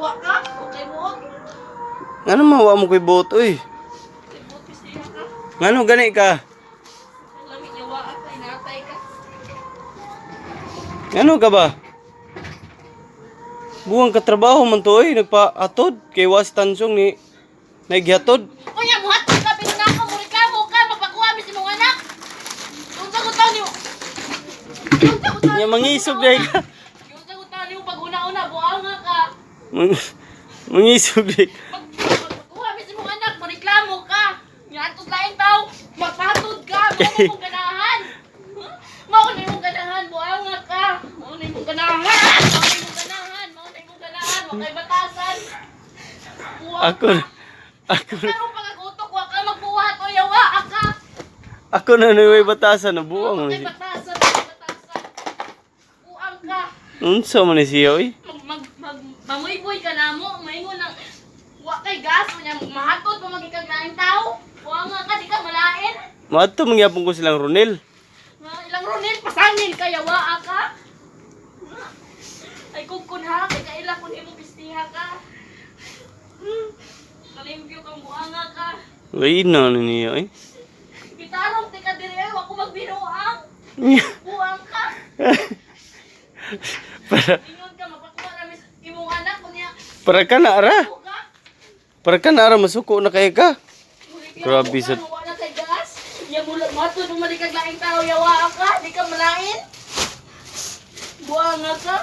Yawa ka. Okay mo. Ngano man wa mo koy buot oy? Kay buot siya ka. Ngano gani ka? Ang lami yawa ka, inatay ka. Ngano ka ba? Buwang katrabaho man to oy, nagpaatod kay was tansong ni naighatod. Unya muhatod ka pero na ako mo reklamo ka magpakuha mi sa imong anak. Unsa ko taon nimo? Unsa ko taon? Nya mangisog dai ka. Unsa ko taon nimo pag una-una buanga ka. Mangisog dai. Magpakuha mi sa imong anak mo reklamo ka. Nya atos laing taw, magpahatod ka, mao mo mong ganahan. Mao na imong ganahan, buanga ka. Mao na imong ganahan, mao na imong ganahan, mao na imong ganahan, wa kay batasan. Buang Ako ka. na ako na Karon pag utok wa ka magbuhat o yawa ka. Ako na naway batasan na buwang man Kay siya. batasan, kay batasan. Buang ka. Unsa man ni siya oy? Mag mag mag pamuyboy ka na mo, maingon nang wa kay gas unya mahatod pa magikag laing tao. Buang nga ka, di ka malain. Maadto mangyapon ko silang Ronel. Mga ilang runil pasangil ka yawa ka. Ay kung kunha kay kaila kun imong pistiha ka. Kalimpyo kang buanga ka. Uy na ni niya oy. Gitarong ti ka diri ay wa ko magbinuang. Buang ka. Para Ingon ka mapakuha na mis imong anak unya. Para ka na ara. Ka. Para ka na ara, masuko na kay ka. Grabe sa- Wala kay gas. Ya mulat mato dumali kag laing tao yawa ka, di ka malain. Buanga ka.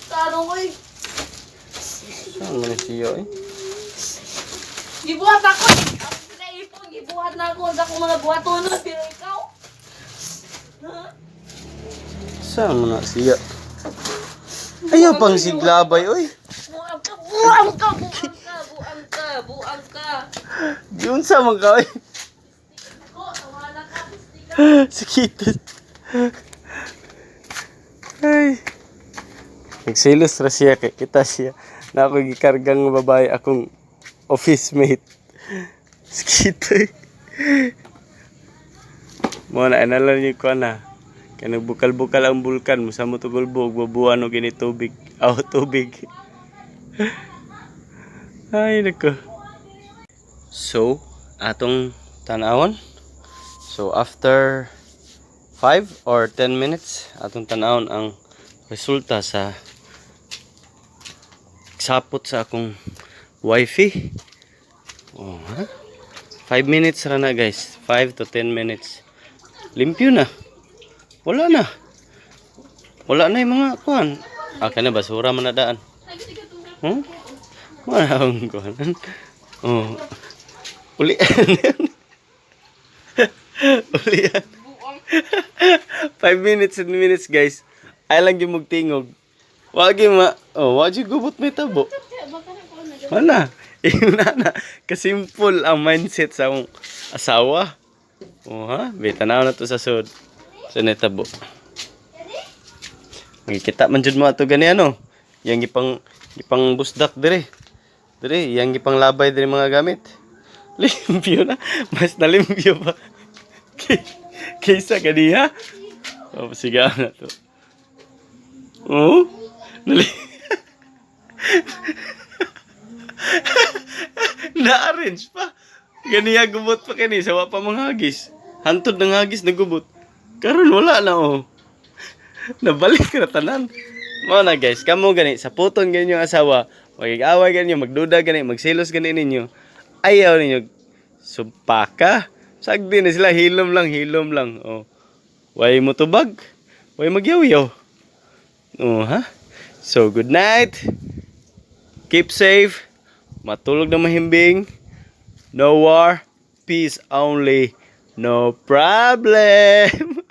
Tarong oy. Saan man ni siya oy? Gibuhat ako. Ako naipon, gibuhat na ako sa akong mga buhatonon pero ikaw. Ha? Saan man na siya? Ayaw pang siglabay oy. Buang ka, buang ka, buang ka, buang ka, buang ka. Giunsa man ka oy. Ko, tawala ka, pisti ka. Sakit. Ay. Nagsilos ra siya kay kita siya na ako gikargang babae akong office mate. Sakit oy. Mo na analan niyo ko na. Kay nagbukal-bukal ang bulkan, musamot og ulbo ug babuan og ini tubig. Aw tubig. Ay nako. So, atong tanawon. So after 5 or 10 minutes atong tanawon ang resulta sa sapot sa akong wifi. Oh, ha? 5 minutes ra na, guys. 5 to 10 minutes. Limpyo na. Wala na. Wala na yung mga kuan. Ah, kana basura man na daan. Huh? Wala akong kuan. Oh. Ulian. Ulian. Buang. 5 minutes 10 minutes, guys. Ay lang yung magtingog. Wagi ma, oh, wagi gubot may tabo. Baka na ko na. Wala. Ina na. Kasimple ang mindset sa akong asawa. Oh ha, bitanaw na to sa sud. Sa netabo. Magkita man jud mo ato gani ano. Yang gipang gipang busdak dire. Dire, yang gipang labay dire mga gamit. Limpyo na. Mas nalimpyo pa. Kaysa kaniya. Oh, sigaw na to. Oh, nali na-arrange pa. Ganiya gubot pa kini sa wa pa mga hagis. Hantod ng hagis na gubot. Karon wala na oh. Nabalik ra tanan. Mao na guys, kamo gani sa puton ganyo asawa, magigaway ganyo, magduda gani, magselos gani ninyo. Ayaw ninyo sumpaka. Sagdi na sila, hilom lang, hilom lang. Oh. Way mo tubag. Way magyaw-yaw. Oh, ha? So, good night. Keep safe. Matulog na mahimbing. No war. Peace only. No problem.